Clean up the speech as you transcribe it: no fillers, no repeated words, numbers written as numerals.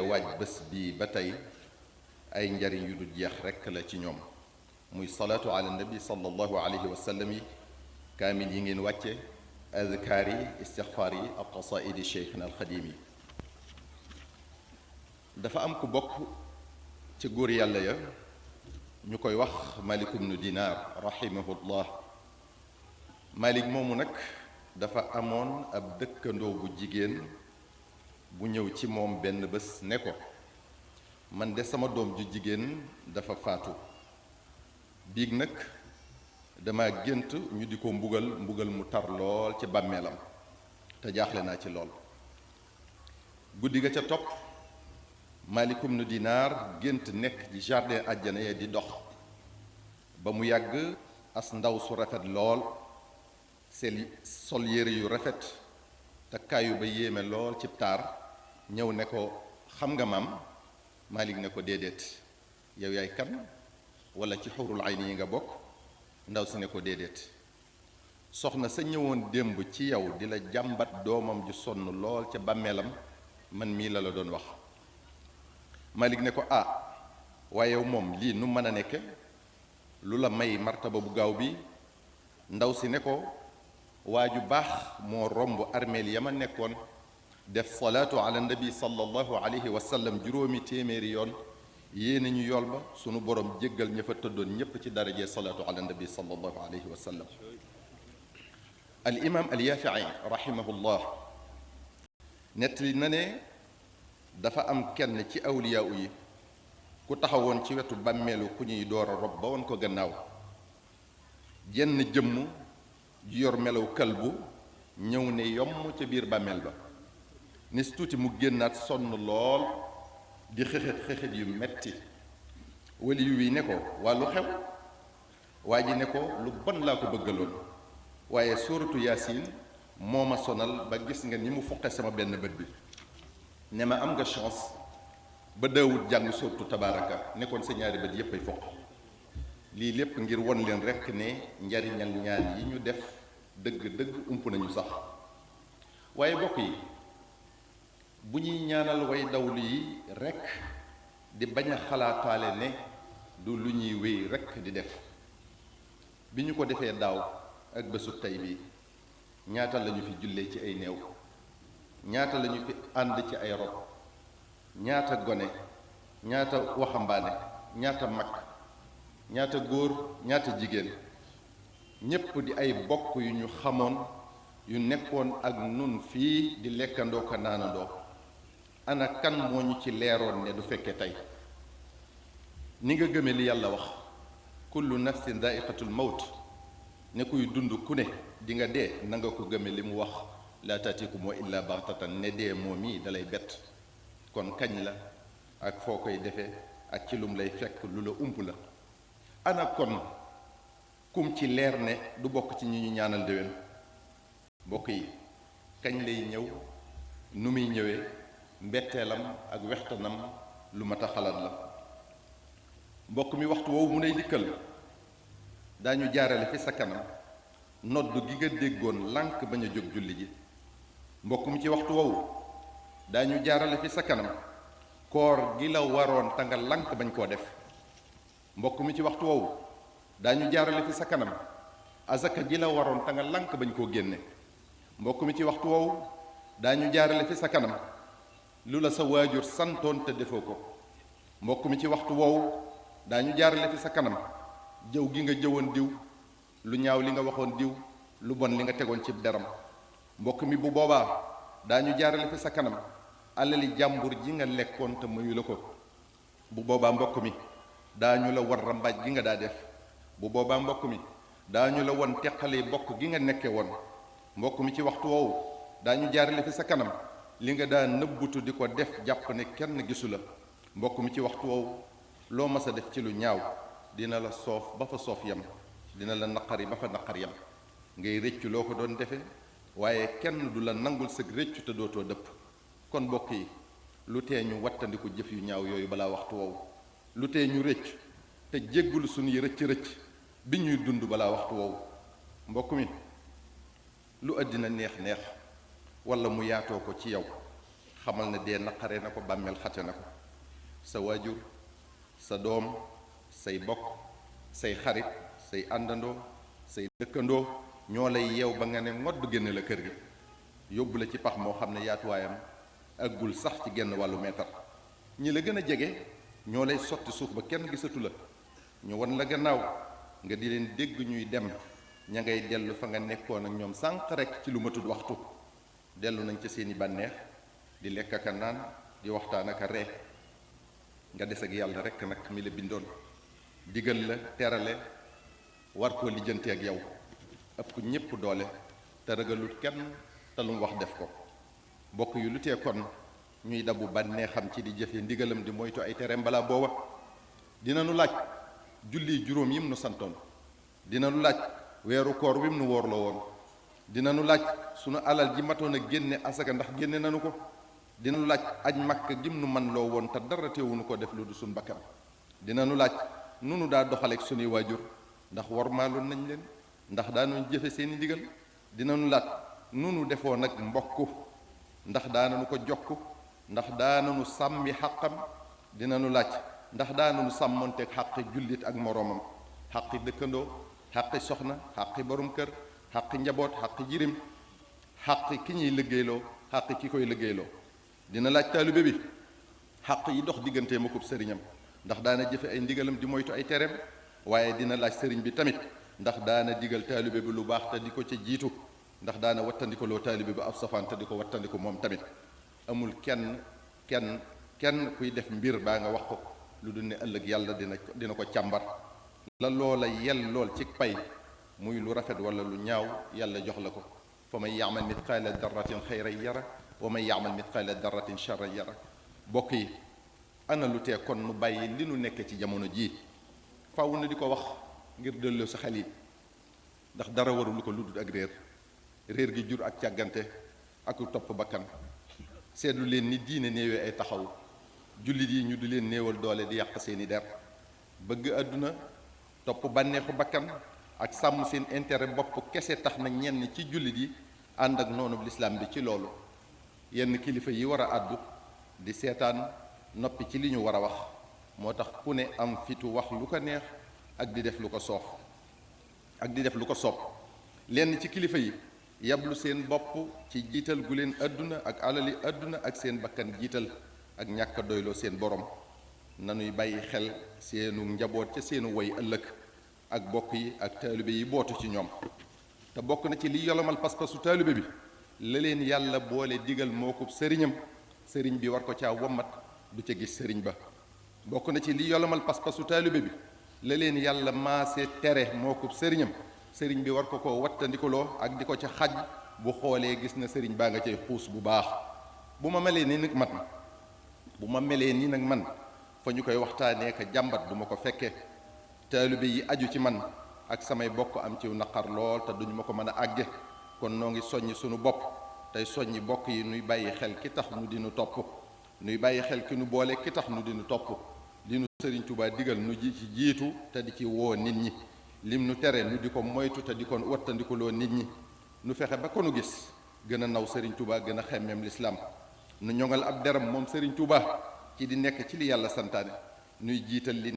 waaj bés bi ba tey ay njariñ yu du jeex rekk la ci ñoom muy salaatu ala nabi sallallahu alayhi wa sallam yi kaamil yi ngeen wàcce azkaar yi istixfaar yi ak qasaidi cheikhna alxadim yi dafa am ku bokk ci góor yàlla ya ñu koy wax Malik ibnu Dinaar rahimahullah Malik moomu nag dafa amoon ab dëkkandoo bu jigéen bu ñëw ci moom benn bés ne ko man de sama doom ju jigéen dafa faatu biig nag dama gént ñu di ko mbugal mu tar lool ci bàmmeelam te jaaxle naa ci lool guddi ga ca topp Malik ibnu Dinaar gént nekk ci jardin àjjana ya di dox ba mu yàgg as ndaw su rafet lool sol yére yu rafet te kaayu ba yéeme lool ci taar ñëw ne ko xam nga maam Malik ne ko déedéet yow yaay kan wala ci xurul ayni yi nga bokk ndaw si ne ko déedéet soxna sa ñëwoon démb ci yow di la jàmbat doomam ju sonn lool ca bàmmeelam man mii la doon wax Malik ne ko waaye yow moom lii nu mën a nekke lu la may martaba bu gaaw bi ndaw si ne ko waa ju baax moo romb armeel ya ma nekkoon def salaatu ala nabi sallallahu alayhi wa sallam juróomi téeméeri yoon yéene ñu yool ba sunu borom jéggal ña fa tëddoon ñépp ci darajee salaatu ala nabi sallallahu alayhi wa sallam al imam al yaafi'i rahimahullah nettali na ne dafa am kenn ci awliyaa yi ku taxawoon ci wetu bàmmeelu ku ñuy door a rob ba woon ko gannaaw jenn jëmm ju yor melaw kalbu ñëw ne yomm ca biir bàmmeel ba nis tuuti mu génnaat sonn lool di xëxët yu metti wali yu ne ko waa lu xew waa ji ne ko lu bon laa ko bëggaloon waaye sóoratu yaasin moo ma sonal ba gis nga ni mu foqe sama benn bët bi ne ma am nga chance ba daawut jàng sóoratu tabaaraka nekkoon sa ñaari bët yépp ay foq lii lépp ngir won leen rekk ne njariñal ñaan yi ñu def dëgg ump nañu sax waaye bokk yi bu ñuy ñaanal way dawlu yi rekk di bañ a xalaataale ne du lu ñuy wéy rekk di def bi ñu ko defee daaw ak bésu tey bi ñaata lañu fi jullee ci ay néew ñaata lañu fi ànd ci ay rob ñaata gone ñaata waxambaane ñaata mag ñaata góor ñaata jigéen ñépp di ay bokk yu ñu xamoon yu nekkoon ak nun fii di lekkandoo ko naanandoo ana kan moo ñu ci leeroon ne du fekke tey ni nga gëme li yàlla wax kullu nafsin daa'iqatul mawt ne kuy dund ku ne di nga dee na nga ko gëme li mu wax laa taatikum illa baxtatan ne dee moom yi dalay bett kon kañ la ak foo koy defee ak ci lum lay fekk lu la ump la ana kon kum ci leer ne du bokk ci ñi ñu ñaanal déwén mbokk yi kañ lay ñëw nu muy ñëwee mbetteelam ak wextanam lu mat a xalaat la mbokk mi waxtu woowu mu nay dikkal daañu jaarale fi sa kanam nodd gi nga déggoon lànk bañ a jóg julli ji mbokk mi ci waxtu woowu daañu jaarale fi sa kanam koor gi la waroon te nga lànk bañ koo def mbokk mi ci waxtu woowu daañu jaarale fi sa kanam azaka ji la waroon te nga lànk bañ koo génne mbokk mi ci waxtu woowu daañu jaarale fi sa kanam lu la sa waajur santoon te defoo ko mbokk mi ci waxtu woowu daañu jaarale fi sa kanam jëw gi nga jëwoon diw lu ñaaw li nga waxoon diw lu bon li nga tegoon ci deram mbokk mi bu boobaa daañu jaarale fi sa kanam alali jàmbur ji nga lekkoon te mayu la ko bu boobaa mbokk mi daañu la war rambaaj gi nga daa def bu boobaa mbokk mi daañu la won teqale bokk gi nga nekke woon mbokk mi ci waxtu woowu daañu jaarale fi sa kanam li nga daa nëbbutu di ko def jàpp ne kenn gisu la mbokk mi ci waxtu woowu loo mas a def ci lu ñaaw dina la soof ba fa soof yam dina la naqari ba fa naqar yam ngay rëccu loo ko doon defe waaye kenn du la nangul sëg rëccu te dootoo dëpp kon mbokk yi lu tee ñu wattandiku jëf yu ñaaw yooyu balaa waxtu woowu lu tee ñu rëcc te jéggul suñuy rëcc bi ñuy dund balaa waxtu woowu mbokk mi lu àddina neex neex wala mu yaatoo ko ci yow xamal ne dee naqare na ko bàmmeel xate na ko sa waajur sa doom say bokk say xarit say àndandoo say dëkkandoo ñoo lay yeew ba nga ne ngodd génne la kër gi yóbbu la ci pax moo xam ne yaatuwaayam aggul sax ci genn wàllu meetar ñi la gën a jege ñoo lay sotti suuf ba kenn gisatu la ñu wan la gannaaw nga di leen dégg ñuy dem ña ngay dellu fa nga nekkoon ak ñoom sànq rek ci lu matul waxtu dellu nañ ca seeni bànneex di lekk ak a naan di waxtaan ak a ree nga des ak yàlla rek nag mi la bindoon digal la terale war koo lijjante ak yow ëpp ko ñépp doole te ragalul kenn te lu mu wax def ko bokk yu lu tee kon ñuy dabu bànneexam ci di jëfe ndigalam di moytu ay tereem balaa booba dina nu laaj julli juróom yim nu santoon dina nu laaj weeru koor wim nu woorloo woon dina nu laaj sunu alal ji matoon a génne asaka ndax génne nanu ko dina nu laaj aj makka gim nu man loo woon te dara teewunu ko def lu du suñ bakkan dina nu laaj nunu daa doxaleek sunuy waajur ndax wormaaloon nañ leen ndax daanoon jëfe seeni ndigal dina nu laaj nunu defoo nag mbokk ndax daananu ko jokk ndax daananu sàmmi xàqam dina nu laaj ndax daananu sàmmonteeg xàqi jullit ak moroomam xàqi dëkkandoo xàqi soxna xàqi borom kër xàqi njaboot xàqi jirim xàqi ki ñuy liggéeyloo xàqi ki koy liggéeyloo dina laaj taalibe bi xàq yi dox diggantee makub sëriñam ndax daana jëfe ay ndigalam di moytu ay tereem waaye dina laaj sëriñ bi tamit ndax daana digal taalibe bi lu baax te di ko ca jiitu ndax daana wattandiko loo taalibe bi ab safaan te di ko wattandiko moom tamit amul kenn kuy def mbir baa nga wax ko lu dul ne ëllëg yàlla dina ko càmbar la loola yel lool ci pay muy lu rafet wala lu ñaaw yàlla jox la ko fa man yaamal mitqaala darratin xayran yara wa man yaamal mitqaala darratin charran yara bokk yi ana lu tee kon nu bàyyi li nu nekk ci jamono jii faw na di ko wax ngir delloo sa xel yi ndax dara warul ko lu dul ak réer gi jur ak càggante ak topp bakkan seetlu leen ni diine néewee ay taxaw jullit yi ñu di leen néewal doole di yàq seeni der bëgg àdduna topp bànneexu bakkan ak sàmm seen intérêt bopp kese tax na ñenn ci jullit yi ànd ak noonu lislaam bi ci loolu yenn kilifa yi war a àddu di seetaan noppi ci li ñu war a wax moo tax ku ne am fitu wax lu ko neex ak di def lu ko soof ak di def lu ko soob lenn ci kilifa yi yablu seen bopp ci jiital gu leen àdduna ak alali àdduna ak seen bakkan jiital ak ñàkk a doyloo seen borom nanuy bàyyi xel seenu njaboot ca seenu woy ëllëg ak bokk yi ak taalibe yi bootu ci ñoom te bokk na ci li yolomal pas-pasu taalibe bi la leen yàlla boole digal moo ko sëriñam sëriñ bi war ko caa wommat du ca gis sëriñ ba bokk na ci li yolomal pas-pasu taalibe bi la leen yàlla maase tere moo ko sëriñam sëriñ bi war ko wattandikuloo ak di ko ca xaj bu xoolee gis na sëriñ baa nga cay xuus bu baax bu ma melee ni nag man fa ñu koy waxtaanee ka jàmbat du ma ko fekke taalibe yi aju ci man ak samay bokk am ci naqar lool te duñu ma ko mën a àgge kon noo ngi soññ sunu bopp tey soññi bokk yi nuy bàyyi xel ki tax nu dinu topp nuy bàyyi xel ki nu boole ki tax nu dinu topp li nu sëriñ Tuubaa digal nu ji ci jiitu te di ci woo nit ñi lim nu tere nu di ko moytu te di ko wattandikuloo nit ñi nu fexe ba ko nu gis gën a naw sëriñ Tuubaa gën a xemmeem lislaam nu ñoŋal ab deram moom sëriñ Tuubaa ci di nekk ci li yàlla santaane nuy jiital li